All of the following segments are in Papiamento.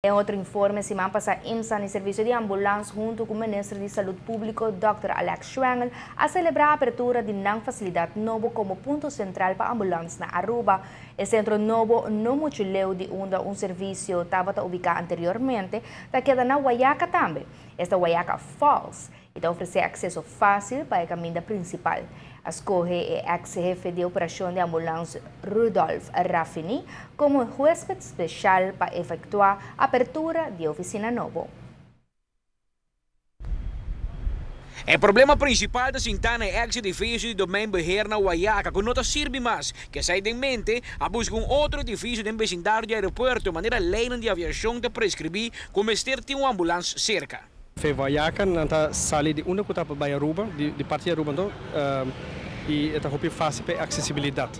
Den otro informe, siman pasa IMSAN y Servicio di Ambulans hunto cu Minister di Salud Publico Dòkter Alex Schwengle a celebra apertura di nan facilidad nobo como punto central pa ambulans na Aruba. E centro nobo, no mucho leu di unda un servicio tabata ubica anteriormente, ta keda na Wayaca tambe, esta Wayaca Falls. y ta ofresé akseso fásil pa e kaminda prinsipal. A skohe e eks hefe di operashon di ambulans Rudolf Raffini komo huésped speshal pa efektuá apertura di e ofisina nobo. E problema prinsipal ta sintá na e eks edifisio di Domeinbeheer na Wayaca ku no ta sirbi mas. Ku esei den mente, a buska un otro edifisio den besindario di aeropuerto manera leinan di aviashon ta preskribí ku mester tin un ambulans serka. Fe Wayaca nan ta sali di unda cu ta pa bay Aruba, di parti di Aruba anto, y e ta hopi facil pa e accesibilidad.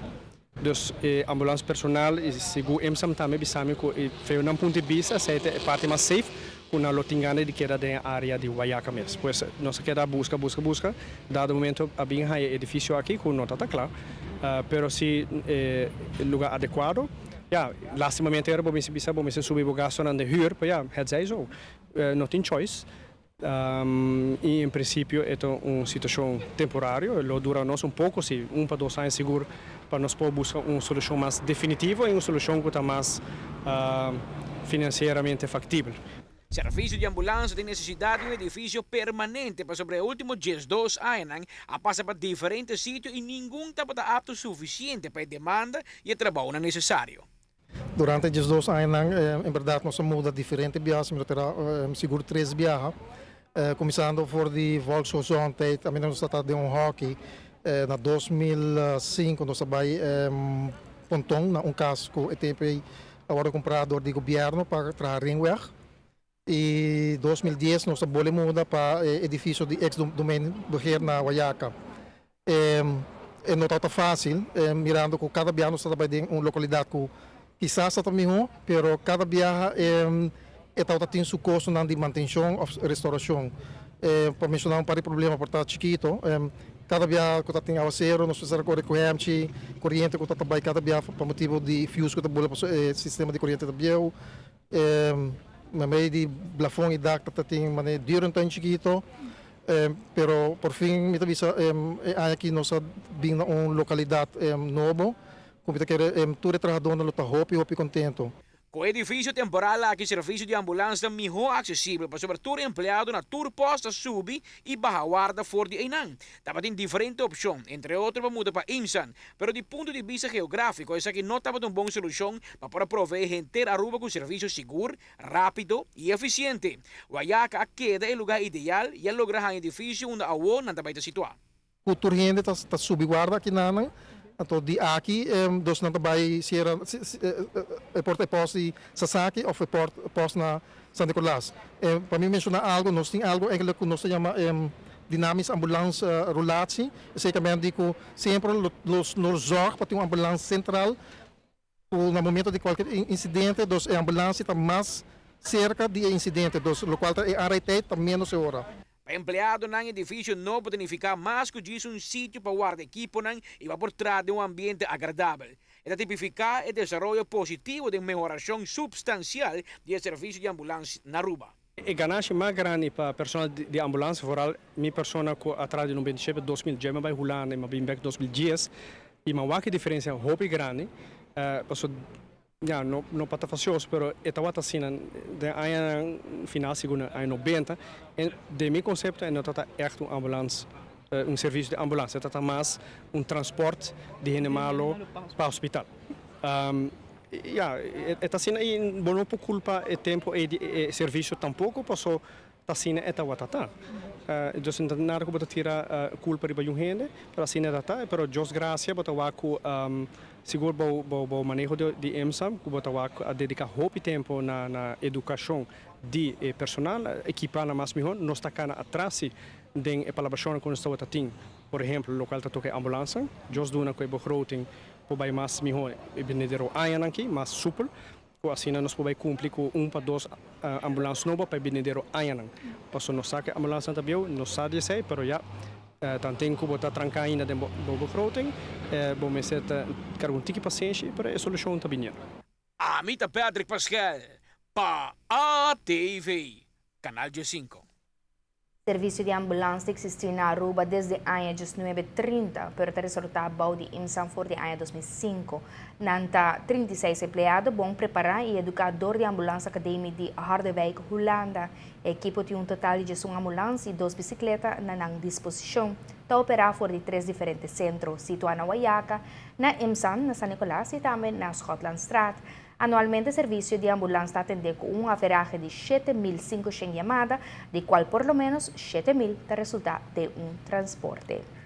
Dus e ambulance personal y segun EMSAM tambe bisa mi cu e feo nan punto di bista esey ta e parti mas safe cu nan lo tin gana di keda den e area di Wayaca mes. Pues nos a keda busca, busca, busca, dado momento a bin haya e edificio aki cu no ta ta cla, pero si e lugar adecuado. Ya, lastimamente ora bo mester bisa bo mester subi bo gastonan den huur, pero ya, het zij zo. No tin choice y en principio e ta un situacion temporario, lo dura nos un poco, si un pa dos aña sigur pa nos por busca un solucion mas definitivo y un solucion cu ta mas financieramente factibel. Servicio di ambulans tin necesidad di un edificio permanente pasobra e ultimo 12 añanan a pasa pa diferente sitio y ningun tabata apto suficiente pa e demanda y e trabounan necesario. Durante 12 añanan, en berdad nos a muda diferente biaha, mi lo tera sigur tres biaha, kuminsando for di Volksgezondheid, ami nos ta den un hockey, na 2005 nos a bai Ponton na un kas ku e tempu ei a wòrdu kumprá dor di gobièrnu pa traha ringweg. I 2010 nos a bole muda pa e edifisio di ex Domeinbeheer na Wayaca. E no tabata fácil, mirando ku kada biaha nos tabata bai den un lokalidat ku kisas tabata mihó, pero kada biaha e tabata tin su kostonan di mantenshon òf restaurashon. Pa menshoná un par di problema por ta chikito, kada biaha ku ta tin awaseru nos mester a kore ku hèmchi, koriente ku tabata bai kada biaha pa motibu di fuse ku ta bula pasobra e sistema di koriente ta bieu. E memey di blafon y dak ta tin mane dierentuin chikito, pero por fin mi ta bisa e aña aki nos a bin na un localidad nobo cu mi ta kere tur e trahadornan lo ta hopi hopi contento. Cu e edificio temporal aki servicio di ambulans ta miho accesibel pasobra tur empleado na tur post ta subi y baha warda for di eynan. Tabatin diferente opcion, entre otro pa muda pa IMSAN, pero di punto di bista geografico esaki no tabata un bon solucion pa por a provee henter Aruba cu servicio sigur, rapido y eficiente. Wayaca a keda e lugar ideal y a logra haña edificio unda awo nan ta bay ta situa. Cu tur hende ta subi warda aki nanan, anto di aki dos nan ta bay sierra e por ta e post di Sasaki of e post na San Nicolas. Pa mi menciona algo, nos tin algo eigenlijk cu nos ta yama dynamisch ambulance roulatie. Esey ta meen di cu semper nos zorg pa tin un ambulance central cu na momento di cualkier incidente dos e ambulance ta mas cerca di e incidente, dos locual ta e aanrijdtijd ta menos e ora. Pa empleadonan edificio nobo ta nifica mas cu djis un sitio pa warda ekiponan y pa por traha den un ambiente agradabel. E ta tipifica e desaroyo positivo den mehoracion substancial di e servicio di ambulans na Aruba. E ganashi mas grandi pa personal di ambulans, vooral mi persona cu a traha di 97 pa 2000, dje mi a bay Hulanda y mi a bin bek 2010 y mi a wak e diferencia hopi grandi, pasobra Ya, no no pa ta fasioso, pero e tabata asina den añanan final sigur na aña 90. En den mi konsepto e no tabata ègt un ambulans, un servisio di ambulans, e tabata mas un transpòrt di hende malo pa hospital. Ya, e ta asina i bo no por kulpa e tempu ei di e servisio tampoko paso Ta asina e tabata ta. Dus no ta nada ku bo ta tira kulpa riba yun hende, pero asina e ta ta. Pero Dios grasia bo ta wak ku sigur bo bo maneho di EMSA ku bo ta wak a dediká hopi tempu na na edukashon di e personal, ekipá nan mas mihó. Nos ta kana atras si den e palabrashonnan ku nos tabata tin. Por ehemplo, lokual ta toka e ambulansa, Dios duna ku e begroting por bai mas mihó e benidero añanan aki, mas supel. Ku asina nos por bai kumpli ku un pa dos ambulans nobo pa e binidero añanan. Pasobra nos sa ku e ambulansnan ta bieu, nos sa di esei, pero ya tanten ku bo ta tranká ainda den bo begroting, bo mester ta karga un tiki pasenshi, pero e solushon ta biniendo. Ami ta Patrick Paskel. Pa ATV, Canal 5. Servicio di ambulance ta existi na Aruba desde aña 1930, pero ta resulta bou di IMSAN for di aña 2005. Nan ta 36 empleado bon prepara y educa door di Ambulance Academie di Harderwijk, Hulanda. E ekipo tin un total di un ambulance y dos bicicleta na nan disposicion. Ta opera for di tres diferente centro, situa na Wayaca, na IMSAN, na San Nicolas y tambe na Schotlandstraat. Anualmente, servicio di ambulance ta atende cu un average di 7.500 yamada, di cual por lo menos 7.000 ta resulta di un transporte.